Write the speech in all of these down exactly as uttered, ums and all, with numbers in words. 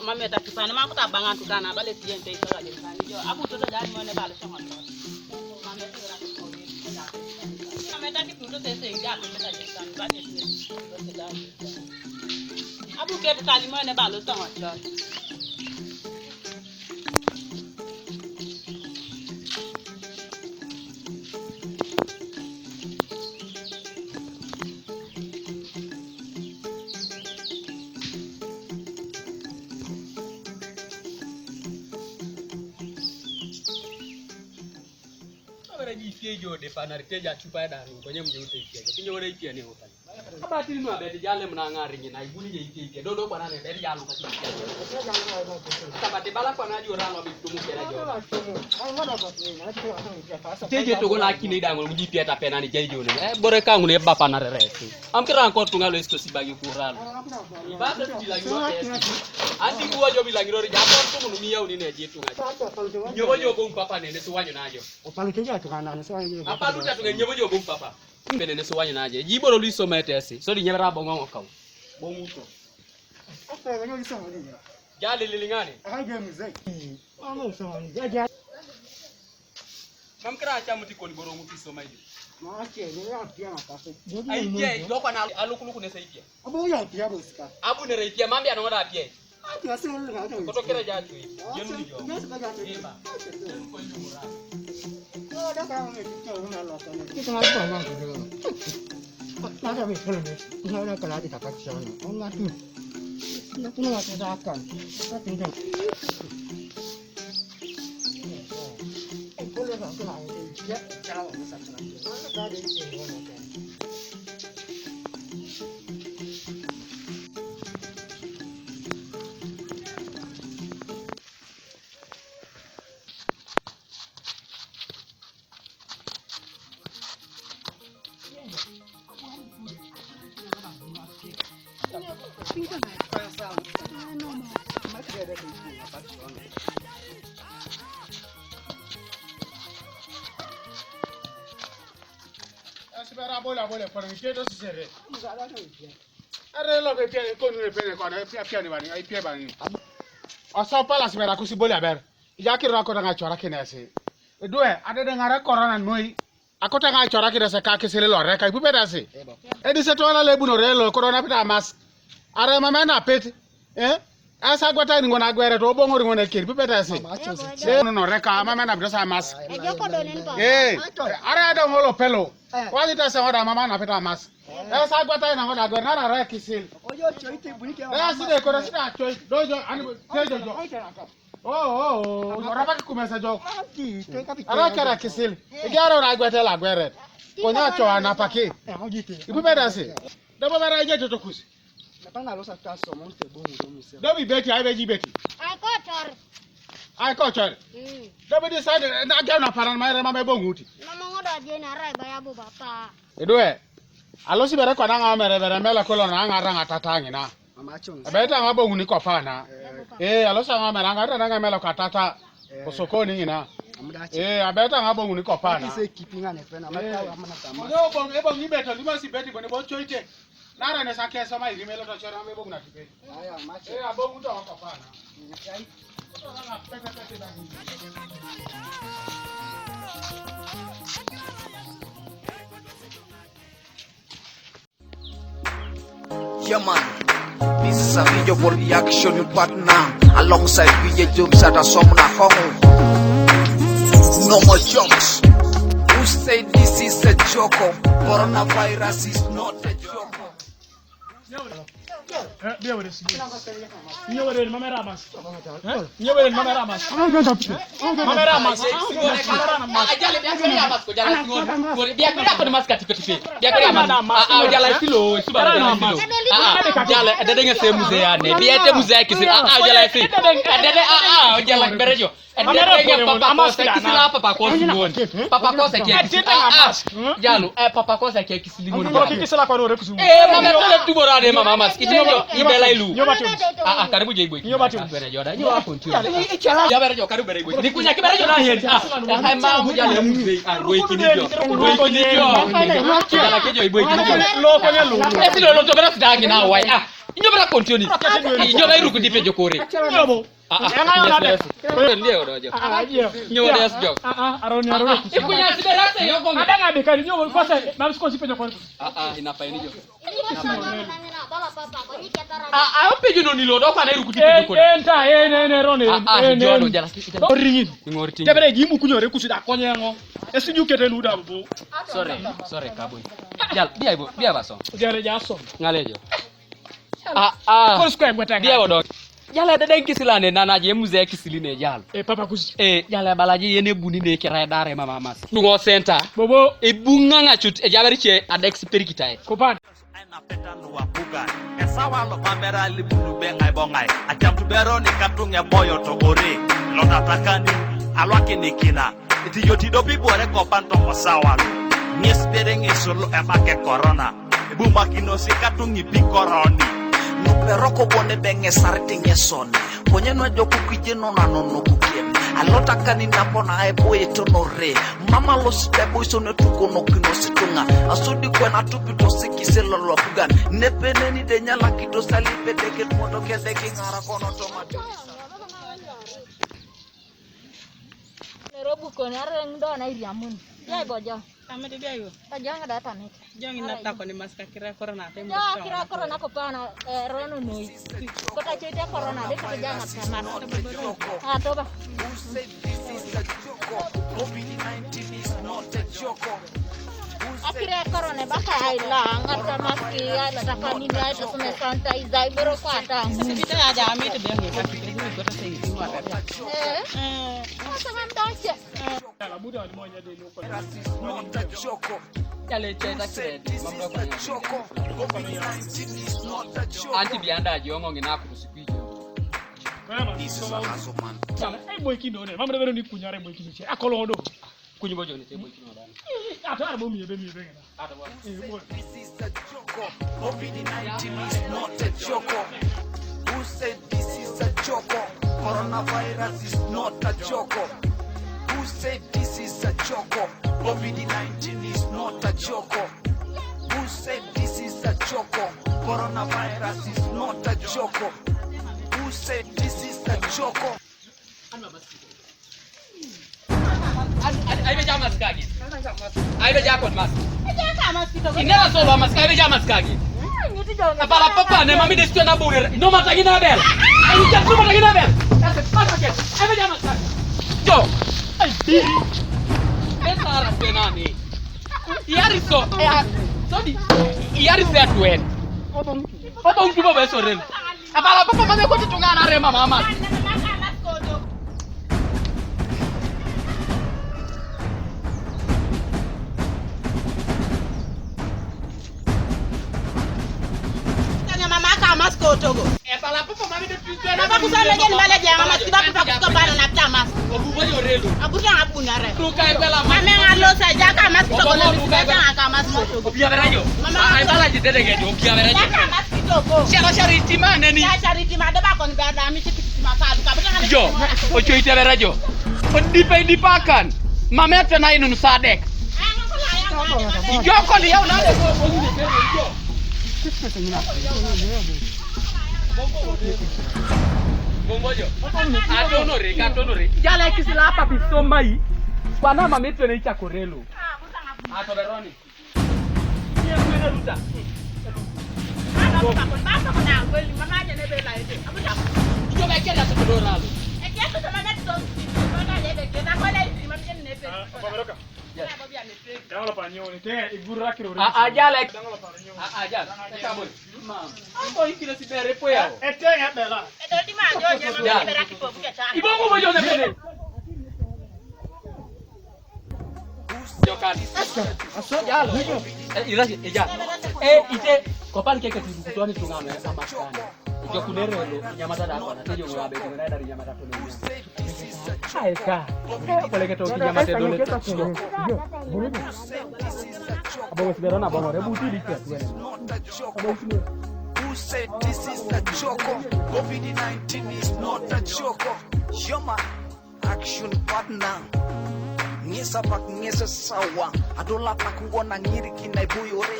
Mame ta kipani ma kuta bangan tu kana bale tiyen te isola je kani jo. Abu to da mo ne bale sama to. Mame ta kipani. Mame ta kipani to te se ja ko ta je kani bale tiyen. Abu ke ta ni mo ne bale sama to. Abara ji fie jo de panar ke ja chupa da ru ko nyam jo te fie. Kinyo re fie ne hotan. Aba tiri nu abet jale mna ng'ari nyina, ibuni je ike ike. Dodo kwa nane, beri jalo ka tiri ike. Ata bati bala kwa nani ora lo bitu mu kera jo. Teje to gola kini dango mu ji pieta pena ni je jo ne. Eh, bore ka ngune ba pa na rere. Am kira ko tunga lo esto si bagi kuralo. Ibada tu bilangi lo tesi. Andi kuwa jo bilangi lo ja ko tu mu mi ya uni ne je tunga. Nyobo jo ko papa ne ne suwanyo na jo. Apalu ta tunga nyobo jo ko papa. Mbele ne suwanyo na je. Jiboro lu iso metesi. So di nyebra bongo ngokau. Bongo to. Asa ga yo iso ni. Jale lilingane. Ai ga mzee. Mama usoni. Ja ja. Mam kra cha muti koni boro muti so mai. Ma che ne ya pia na kafe. Ai pia do kwa na alukuluku ne sai pia. Abo ya pia bo sika. Abu ne rai pia mambi anonga da pia. Koto kira jatu. Jenu jo. Ema. Asibara bola bola kwa ngike to sisere. Are lo ke pia ko ni pe ko na pia pia ni bani ai pia bani. Asa pala sibara kusi bola ber. Ya kiro ko nga chora kinesi. Due ade de ngara corona noi. Akota nga chora kire se ka kisili lo reka ipu beda si. Edi se tola le buno re lo corona pita mas. Are mama na pet. Eh? Asa gwata ni ngona gwere to bongo ngona kiri ipu beda si. Eh, no no reka mama na pita sa mas. Eh, are ado ngolo pelo. Wali ta se ngona mama na pita mas. Asa gwata na ngona gwere na ra kisil. Oyo choite bunike. Eh, si de ko si da choi. Dojo ani tejo jo. Oh, oh, oh, ora pa kumesa jo. Ara kera kisil. Igaro ra gwete la gwere. Konya cho ana pake. Ibu beda si. Dabo bera je to tokus. Napanga losa taso monte bongo do muse. Dobi beti ai beji beti. Ai kotor. Ai kotor. Mm. Dobi di side na gana paran mai rema me bonguti. Na mongo do je na rai ba ya bu bapa. Edwe. Alo si bere kona nga mere bere mele kolo na nga ranga tatangi na. Mama chunga. Beta nga bongu ni kopana. Eh, alo sa nga mere nga ranga mele katata. Osokoni ngina. Amdachi. Eh, abeta nga bongu ni kopana. Ise kipinga ne pena mata wa mana tama. Yo bongu e bongu beto ni masi beti bone bo choite. Nara ne sa keso ma iri melo to chora me bongu na tipe. Aya macho. Eh, abongu to kopana. Yeah, man. This is a video for reaction partner alongside V J Jobs at Asomna Kongo. No more jokes. Who said this is a joke? Coronavirus is not a joke. Eh, bia wede si. Nye wede ni mama era mas. Eh? Nye wede ni mama era mas. Mama era mas. Mama era mas. Ajale bia kari mas ko jala singo. Ko bia kari ko mas ka tipe tipe. Bia kari mas. Ah, ah, jala silo, suba jala silo. Ah, ah, jala dede nge se muze ya ne. Bia te muze ki silo. Ah, ah, jala si. Dede, ah, ah, jala berejo. Mama era papa ko se kisila papa ko singo. Papa ko se ke. Ah, ah. Jalo, eh, papa ko se ke kisili mo. Ko kisila ko ro kusu. Eh, mama tole tu bora de mama mas. Ite yo ibela ilu. Nyo batu. Ah, ah, karibu je ibo. Nyo batu. Bere joda. Nyo apo ntu. Ya bere jo karibu bere ibo. Ni kunya kibere joda hen. Ah, ah, ma mu jale mu ze. Ah, go ikini jo. Go ikini jo. Jala ke jo ibo ikini jo. Lo ko ne lo. Esi lo lo to bere dangi na wai. Ah. Inyo bera kontioni. Inyo bera iruku dipe jokore. Nyobo. Ah, ah. Ndio dojo. Ah, ah, ndio. Nyo des jok. Ah, ah, aroni, aroni. Ikunya siberase yoko. Ada ngabe kali nyobo kose, mam siko sipe jokore. Ah, ah, inapa ini jo. Ah, ah, ope jo no nilo do kwa na iruku dipe jokore. Eh, enta, eh, ne, ne, roni. Ah, ah, eh, jo ne. No jala. Oringin. Ingori ting. Tebere jimu kunyore kusida konyengo. Esi jukete nuda bu. Sorry, sorry kabwe. Jal, bia ibo, bia baso. Jare jaso. Ngalejo. Ah, ah. Kos kwe gweta. Dia odok. Jala dede kisilane nana je muze kisiline jal. Eh, papa kusi. Eh, jala balaji yene buni ne kira dare mama mas. Dungo center. Bobo. E bunga nga chut e jabari che adex perikitae. Kopan. Aina petan wa bugan. E sawa lo pamera li bulu bengai bongai. Ajam tu bero ni katung e boyo to ore. Lo datakani. Alwaki ni kina. Iti yoti do bi bore kopan to masawa. Ni espere ngi solo e make corona. Ebu makino si katung ipi koroni. No peroko bone benge sarti ngeson. Konye no joku kije no na no no kukiem. Alota kani na pona e boye to no re. Mama lo si bebo iso ne tuko no kino situnga. Asudi kwe na tupi to siki se lo lo bugan. Nepene ni de nyala kito sali pe deke moto ke deke ngara kono to matu. Nairobi koni areng do na iriamun. Jai bojo. Tamete bia yo. Bojo ngada tamete. Jong ina tako ni maska kira korona tem. Jo kira korona ko pana, eh, rono noi. Kota chete korona de ko janga tamar. Ah, toba. Who said this is a joke? COVID nineteen is not a joke. Who said akira korona baka ai la ngata maski ai la takani ai to sume sanitizer ibero kwata. Sibita ya jami to bia ngi kati kiri ko to sei. Eh. Eh. Asa man dache. Virus is not a joke. Who said this is a joke? COVID nineteen is not a joke. Anti bianda jongo ngina ku siku hiyo. This is a hustle, man. Ai boy kino ne. Mamre bero ni kunyare boy kino che. Akolo do. Kunyi bojo ni te boy kino dan. Atara bo mi ebe mi ebe. Who said this is a joke? COVID nineteen is not a joke. Who said this is a joke? Coronavirus is not a joke. Who said this is a joke? COVID nineteen is not a joke. Who said this is a joke? Coronavirus is not a joke. Who said this is a joke? Ai be ja mask agi. Ai be ja kon mask. Inera so ba mask, ai be ja mask agi. Abala papa ne mami de stu na bure. No mata gina bel. Ai ja no mata gina bel. That's it. Mata ke. Ai be ja mask agi. Jo. Ai bi. Esa ara penani. Yari so. Sorry. Yari se atwen. Obong tubo be sorel. Abala papa mame ko tutungana rema mama. Tanya mama ka mask otogo. Abala papa mame de tutungana. Papa kusale gen bale dia mama kida papa kusko bala na pita mask. Obubo yo relo. Abuta abunare. Tukai bela mama. Mame ngalo sa jaka mask otogo na bita jaka mask otogo. Obia berajo. Mama ai bala jidede gejo obia berajo. Jaka mask otogo. Shara shara itima neni. Ya shara itima de ba kon berda mi tiki itima ka ka. Jo, ocho itebera jo. Odipe dipakan. Mame tena inu sadek. Ijo ko liya una de ko. Bongo jo. Atonore, katonore. Jala kisila hapa bisomai. Kwa nama mame tena icha korelo. Ato beroni. Ajala. Ako ikile si bere po ya. Ibongo mo yo ne bene. Jokan. Jalo. Eh, ila, eh, ja. Eh, ite, kopan keke tibu kutwani tungano ya sama skani. Jo kunere lo, nyamata da kona, tejo ngabe, kunere da nyamata kona. Ai ka. Eh, pole ke to nyamata dole. Abo sibera na bongo, rebu ti di kwa. Who said this is a joke? COVID nineteen is not a joke. Shoma. Action partner. Ngesa pak ngesa sawa. Adola tak ngona ngiri kinai buyore.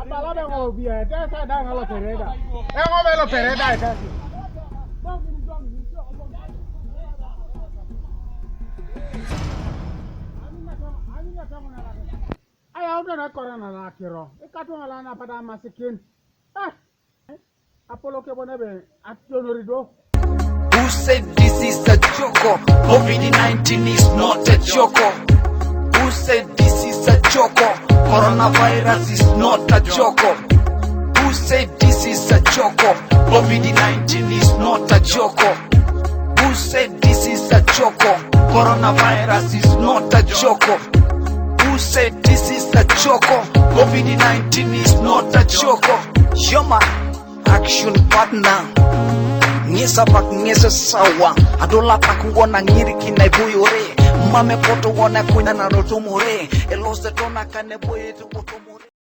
Abala bɛ ŋɔ biɛ tɛ sa da ŋa lɔ fɛrɛ da. Ɛ ŋɔ bɛ lɔ fɛrɛ da ɛ tɛ. Aya o dana kɔrɔ na la kiro. I ka to la na pada masikin. Ah. Apollo ke bone be ationori do. Who said this is a joke? covid nineteen is not a joke. Who said this is a joke? Coronavirus is not a joke. Who said this is a joke? covid nineteen is not a joke. Who said this is a joke? Coronavirus is not a joke. Who said this is a joke? covid nineteen is not a joke. Yoma, action partner. Ngesa bak ngesa sawa. Adola tak ngona ngiri kinai buyore. Mame poto wona kuina na rotomore. Elos de tona kane boye to botomore.